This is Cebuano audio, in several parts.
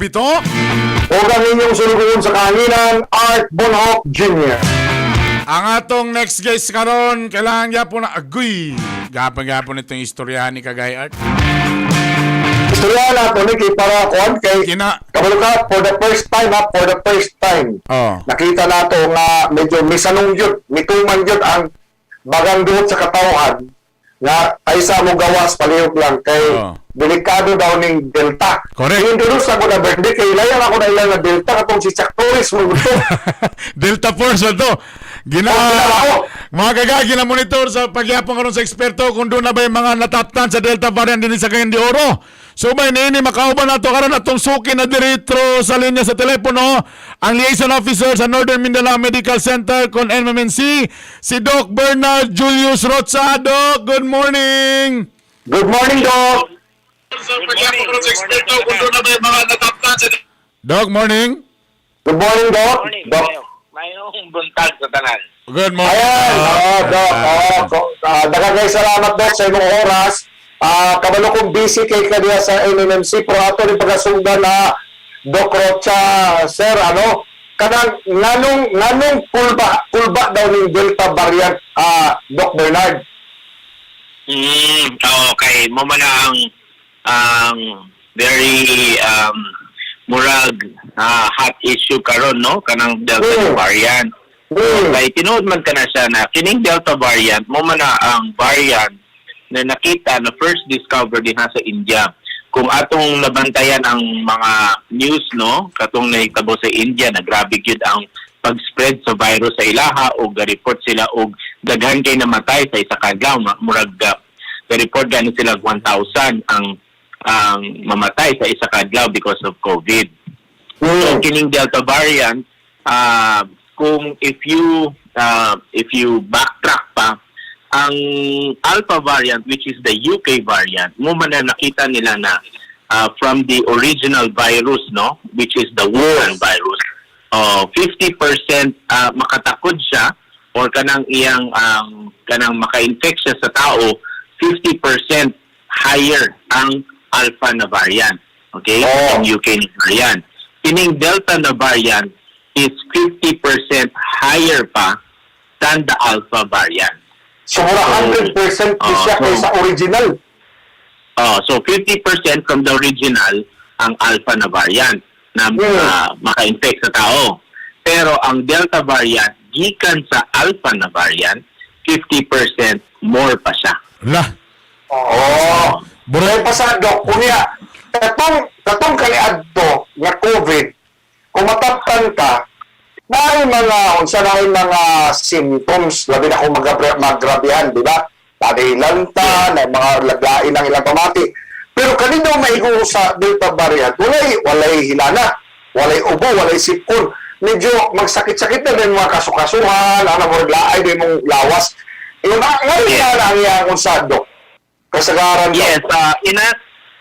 Bito. O ang inyong sulugoon sa kahanginan, Art Bonhoc Jr. Ang atong next guest karon, kailangan gyapon na agoy. Gapon-gapon itong istoryahan ni Kagay Art. Istorya na to ni kay para kuan kay Kina kabalo ka, for the first time ha, for the first time. Nakita nato nga medyo misanong yun, mituman yun ang bagang duot sa katawhan nga ay sa mo gawas palihog lang kay delikado daw ning Delta. I-introduce ako na birthday kay layan ako na ilang na Delta katong si Chuck Torres mo gusto. Delta Force ba to? Gina Oh, ginawa ko. Mga kagay, gina-monitor sa pagyapon karon sa eksperto kung doon na ba yung mga nataptan sa Delta variant din sa Cagayan de Oro. So may niini makauban nato karon atong suki na diretro sa linya sa telepono, ang liaison officer sa Northern Mindanao Medical Center kon NMMC, si Doc Bernard Julius Rocha. Doc, good morning. Good morning, Doc. Sa pagyapon karon sa eksperto kung doon na ba yung mga nataptan sa Doc, morning. Good morning, Doc. Morning, Doc. Mayong buntag sa tanan. Good morning. Ayan, oh, Doc. Oh, daghang salamat, Doc, sa imong oras. Kabalo kong busy kay ka diha sa NMMC pero ato rin pagkasugdan na Doc Rocha, sir, ano, kanang nganong kulba kulba daw ning Delta variant, Doc Bernard? Okay. Mo man na ang very murag hot issue karon, no, kanang Delta variant. Kay tinuod man kana siya na kining Delta variant mo man na ang variant na nakita na first discovered dinha sa India. Kung atong nabantayan ang mga news, no, katong nahitabo sa India na grabe gyud ang pag-spread sa virus sa ilaha og ga-report sila og daghan kay namatay sa isa ka adlaw, murag ga-report gani sila og 1,000 ang mamatay sa isa ka adlaw because of COVID. So kining Delta variant, kung if you backtrack pa ang Alpha variant, which is the UK variant, mo man na nakita nila na from the original virus, no, which is the Wuhan virus, 50% makatakod siya or kanang iyang kanang maka-infect siya sa tao, 50% higher ang Alpha na variant. Okay? Oh. Ang UK na variant. Kining Delta na variant is 50% higher pa than the Alpha variant. So, mura 100% ni siya kaysa original. Oh, so 50% from the original ang Alpha na variant na maka-infect sa tao. Pero ang Delta variant gikan sa Alpha na variant, 50% more pa siya. La. Oh. Buro- Kaya pa sa Doc, kunya, katong kaniadto nga COVID, kung mataptan ka, naay mga unsa naay mga symptoms labi na kung magrabihan, di ba? Naay lanta, na mga laglain ang ilang pamati. Pero kanino maigo sa Delta variant, walay hilana, walay ubo, walay sipon. Medyo magsakit-sakit na din mga kasukasuhan, ano mo laay din mong lawas. Yung ngayon na ang iyang unsa, Doc? Kasagaran, Doc. Yes, ina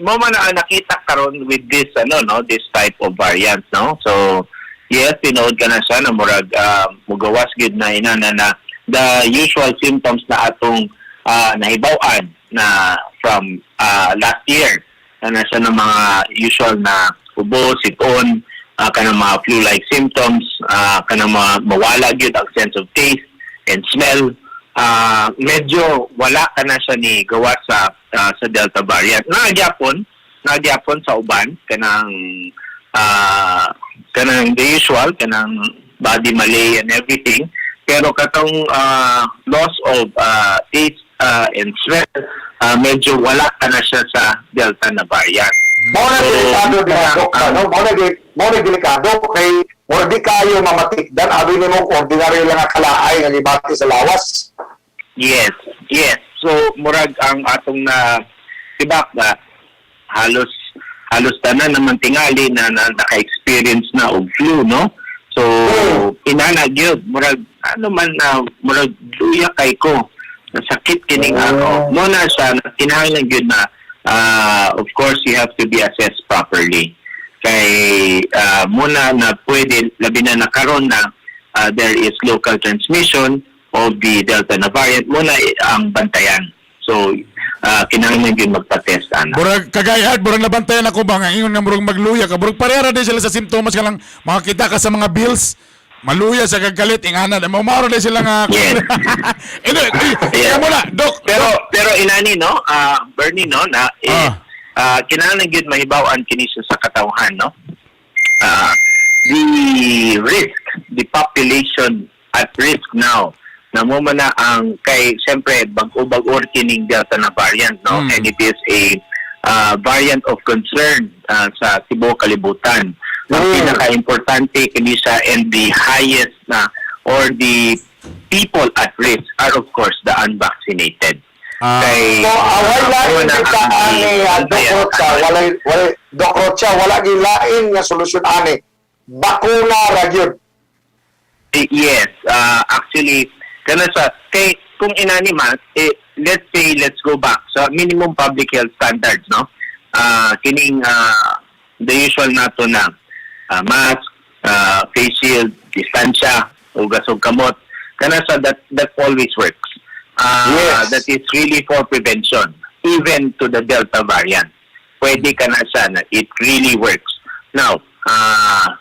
mo man ang nakita karon with this ano, no, this type of variant, no. So yes, tinuod ka na siya na murag mugawas gyud na ina na, na the usual symptoms na atong nahibaw-an na from last year na na siya ng mga usual na ubo, sipon, kanang mga flu-like symptoms, kanang mga mawala gyud ang sense of taste and smell. Medyo wala ka na siya ni gawa sa Delta variant. Nagyapon sa uban kanang the usual kanang body malaise and everything. Pero katong loss of taste and smell, medyo wala ka na siya sa Delta na variant. Mao na So, delikado diha, Dok, no? Mao na delikado kay mura di kayo mamatikdan abi nimo ordinaryo lang ang kalaay nga gibati sa lawas. Yes. So murag ang atong na tibak na halos tanan naman tingali na naka-experience na og flu, no? So inana gyud murag ano man na murag luya kay ko. Nasakit kining ako. Mo na siya na kinahanglan gyud na of course you have to be assessed properly. Kay muna na pwede labi na nakaron na there is local transmission of the Delta na variant muna ang bantayan. So Kinahanglan gyud magpa-test ana. Murag kagayad, murag nabantayan ako ba nga ingon nga murag magluya ka. Murag pareha ra din sila sa simptomas ka lang makakita ka sa mga bills. Maluya sa kagalit ingana. Maumaro din sila nga. Hindi, mo na, Dok. Pero Dok. pero inani, no, Bernie, no, na eh, kinahanglan gyud mahibaw-an kini siya sa katawhan, no. The risk, the population at risk now na mo man na ang kay siyempre bag-o-bag-o kining Delta na variant, no, and it is a variant of concern sa tibuok kalibutan. Ang pinaka-importante kini siya and the highest na or the people at risk are, of course, the unvaccinated. Kay So, away lain una kita ang ani, Doc Rocha, walay Doc Rocha, wala gilain nga solusyon ani. Bakuna ra gyud. Eh, yes, actually, kana sa kay kung inani man, eh, let's say, let's go back sa minimum public health standards, no? Kining the usual nato na mask, face shield, distansya, hugas og kamot, kana sa that always works. That is really for prevention, even to the Delta variant. Pwede ka na siya na it really works. Now,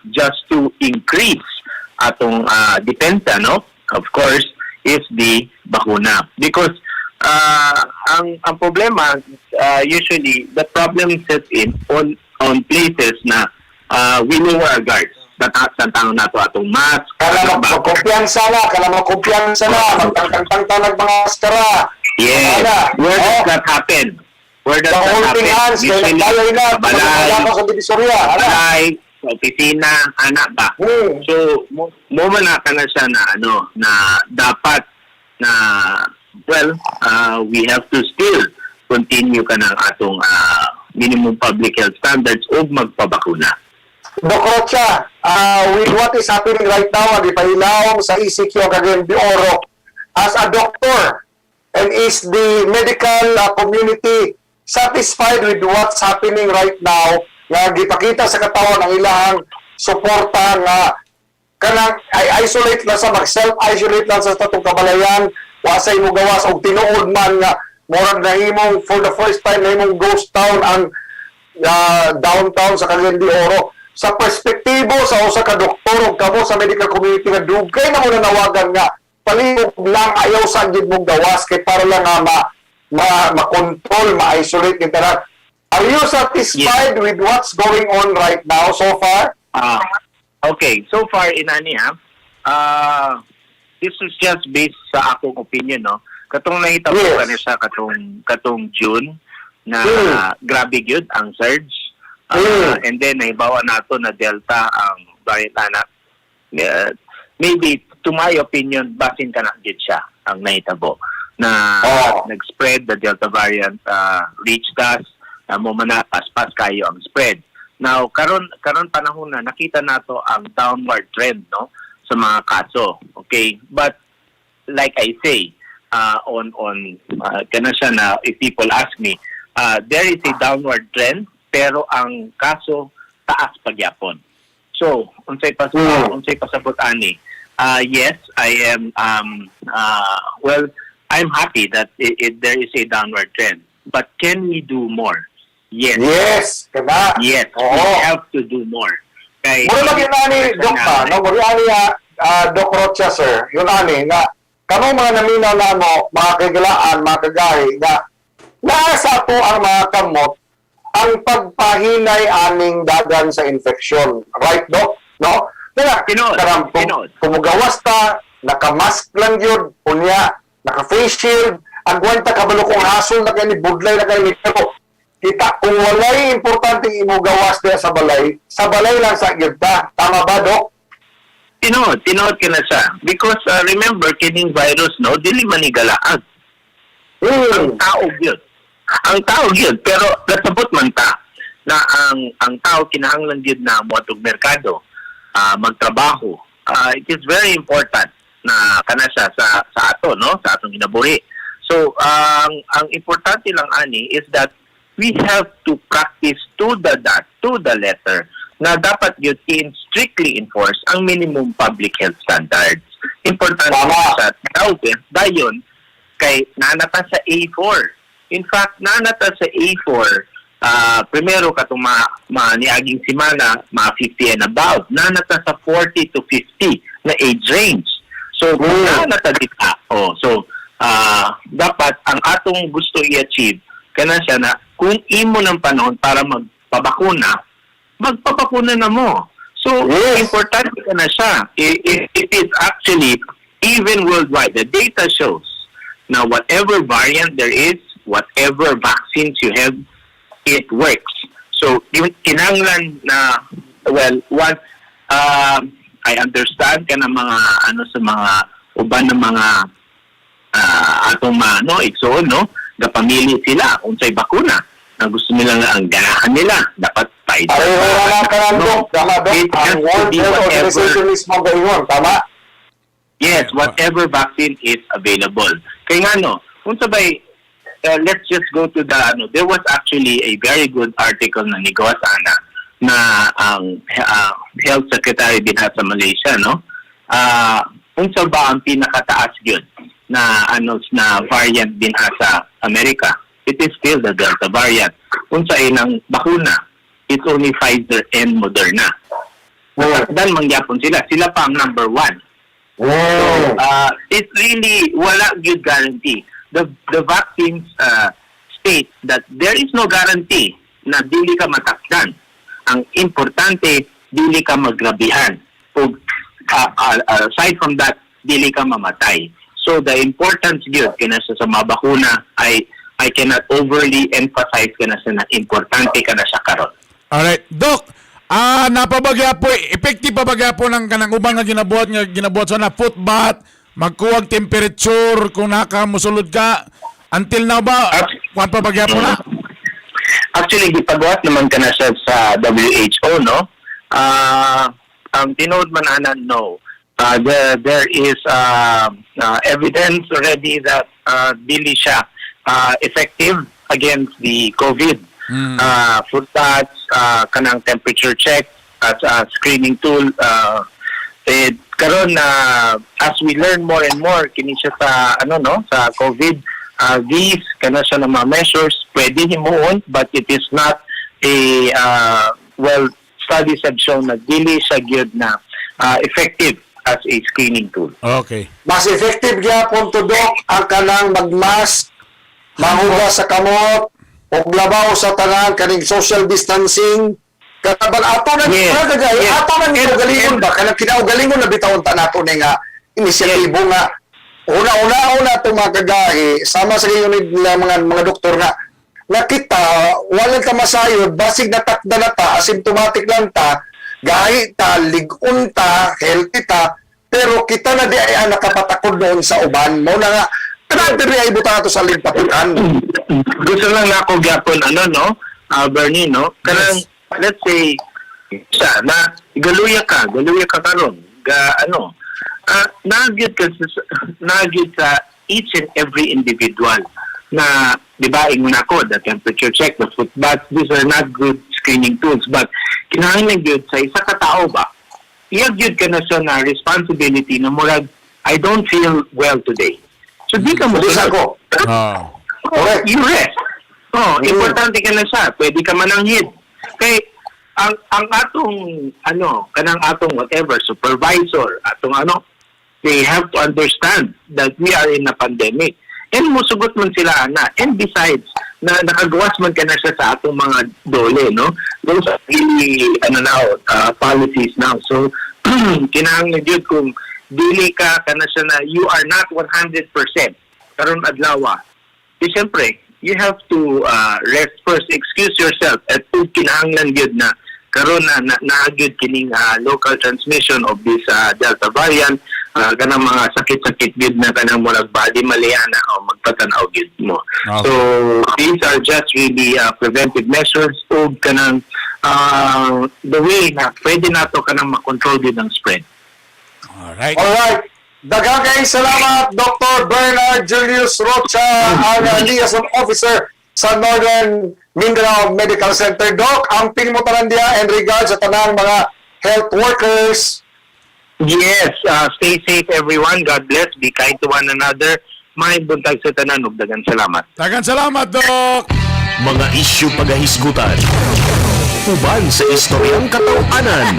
just to increase atong depensa, no? Of course, is the bakuna. Because ang problema, usually, the problem sets in on places na we lower our guards. Tantang nato atong mask. Kala ano ba? magkumpiyansa na, kala magkumpiyansa na, magtangtang-tang mga maskara. Yes. Wala. Where does Oh. that happen? Where does The that holding happen? hands, kay Usually, nagdayay na, sa balay, wala ko sa Divisoria. sa Ala. balay, sa opisina, anak ba? So, mo man na ka na siya na ano, na dapat na, well, we have to still continue ka ng atong minimum public health standards o magpabakuna. Doc Rocha, with what is happening right now, ang ipahilawom sa ECQ ang Cagayan de Oro, as a doctor, and is the medical community satisfied with what's happening right now nga gipakita sa katawan ang ilahang suporta nga kanang ay isolate lang sa mag self-isolate lang sa tatong kabalayan, wa sa imo gawas og tinuod man nga murag nahimong for the first time nahimong ghost town ang downtown sa Cagayan de Oro? Sa perspektibo sa usa ka doktor ug kamo sa medical community nga dugay na mo nanawagan nga palihog lang, ayaw sa gid mong gawas kay para lang nga ma ma-control, ma-isolate ni tanan, are you satisfied with what's going on right now so far? Okay, so far inani ha. This is just based sa akong opinion, no. Katong nahitabo kani siya katong June na grabe gyud ang surge. And then nahibaw nato na Delta ang variant ana. Maybe to my opinion, basin ka na gyud siya ang nahitabo na nag-spread the Delta variant, reached us, mo man na paspas kayo ang spread. Now, karon panahon na nakita nato ang downward trend, no, sa mga kaso. Okay? But like I say, on kana siya na if people ask me, there is a downward trend pero ang kaso taas pagyapon. So, unsay pasabot ani? Yes, I am well, I'm happy that there is a downward trend. But can we do more? Yes. Yes, diba? Yes, we have to do more. Kay Mura lang yun ani, Doc ba? No? Mura ani, Doc Rocha, sir. Yun ani, nga, kamo mga naminaw na mo, mga kagilaan, mga kagahi, nga, naa sa ato ang mga kamot, ang pagpahinay aning dagan sa infeksyon. Right, Doc? No? Nga, Tinuod. kanang Tinuod. kumugawas ta, nakamask lang yun, unya, naka-face shield, agwanta kabalo kung hasol na kayo ni budlay na kayo ni, pero kita kung walay importante imo gawas diya sa balay lang sa gyud ta. Tama ba, Dok? Tinuod, tinuod ka na siya. Because remember, kining virus, no, dili man ni galaag. Ang tao gyud. Ang tao gyud, pero nasabot man ta na ang tao kinahanglan gyud na moadtog merkado, magtrabaho. It is very important na kana siya sa ato, no, sa atong kinabuhi. So, ang importante lang ani is that we have to practice to the dot, to the letter, na dapat yun in strictly enforce ang minimum public health standards. Importante sa tao, dayon, kay nanata sa A4. In fact, naa na ta sa A4, primero katong ma niaging semana, mga 50 and above, naa na ta sa 40 to 50 na age range. So, kung naa na ta dita, oh, so, dapat ang atong gusto i-achieve, kana siya na kung imo ng panahon para magpabakuna, magpabakuna na mo. So, importante ka na siya. It is actually, even worldwide, the data shows na whatever variant there is, whatever vaccines you have, it works. So, yung kinanglan na, well, one, I understand ka na mga, ano, sa mga, uban ng mga atong mga, no, igsoon, no, gapamili sila unsay bakuna na gusto nila nga ang ganahan nila. Dapat Pfizer. Pareho na lang ka No, Dok. Tama, Dok. it has Ang to World be Health whatever Organization mismo ang gaingon. Tama? Yes, whatever vaccine is available. Kaya nga no, kung sabay, let's just go to the, ano, there was actually a very good article na nigawas ana na ang health secretary din sa Malaysia, no? Unsa ba ang pinakataas gyud na ano na variant din sa Amerika? It is still the Delta variant. Unsa inang bakuna? It's only Pfizer and Moderna. Dan mangyapon sila. Sila pa ang number one. It's really wala good guarantee. The vaccines state that there is no guarantee na dili ka matakdan. Ang importante, dili ka magrabihan. O aside from that, dili ka mamatay. So the importance gyud kana sa mga bakuna ay I cannot overly emphasize kana sa na importante kana siya karon. Alright, Doc, napabagya po, effective pa bagya po ng kanang uban nga ginabuhat sa na foot bath, magkuwag temperature kung nakamusulod ka? Until now ba, kuan pa bagya po na? Actually, gipagawas naman ka na siya sa WHO, no? Ang tinuod man ana, no. There is evidence already that dili siya effective against the COVID. Foot baths, kanang temperature check as a screening tool, eh, karon na as we learn more and more kini siya sa ano no sa COVID, these kana siya na mga measures pwede himuon, but it is not a well, studies have shown na dili siya gyud na effective as a screening tool. Mas effective gyapon to, Dok, ang kanang magmask, mahugas sa kamot, ug labaw sa tanan kaning social distancing. Kataban ato na kagay, ato na kinaugalingon ba kanang kinaugalingon na bitawon ta nato ni nga inisyatibo nga una-una una itong mga kagahi sama sa inyo nila mga doktor nga nakita walang ka masayod, basig natakda na ta, asymptomatic lang ta, gahi ta, lig-on ta, healthy ta, pero kita na di ay ang nakapatakod noon sa uban mo na nga kanang diri ay buta nato sa ligpatukan. Gusto lang na ako gyapon ano no, Bernie, no, kanang let's say sa na galuya ka karon ga ano nagyud sa each and every individual na, di ba, ingon ako, the temperature check, the foot bath, these are not good screening tools, but kinahanglan gyud sa isa ka tao ba, iya gyud ka na siya na responsibility na murag, "I don't feel well today," so di ka mo Bisa ko. Oh, you rest. Oh, importante ka na siya. Pwede ka mananghid. Kay ang atong ano, kanang atong whatever supervisor, atong ano, they have to understand that we are in a pandemic. And musugot man sila ana. And besides, na nakagawas man ka na siya sa atong mga dole, no? Those are really ano now, policies now. So kinahanglan jud kung dili ka kana siya na you are not 100% karon adlaw, eh, siyempre, you have to rest first, excuse yourself, at kung kinahanglan gyud na karon na naa gyud kining local transmission of this Delta variant, kanang mga sakit-sakit gyud na kanang murag body maliana o magpatanaw gyud mo. So these are just really preventive measures o kanang the way na pwede nato kanang makontrol gyud ang spread. Alright. Alright. Daghang kayong salamat, Dr. Bernard Julius Rocha, ang liaison officer sa Northern Mindanao Medical Center. Doc, amping mo tanan diya and regards sa tanang mga health workers. Yes, stay safe, everyone. God bless. Be kind to one another. May buntag sa tanan ug daghang salamat. Daghang salamat, Dok. Mga isyu pagahisgutan. Uban sa istoryang kataw-anan.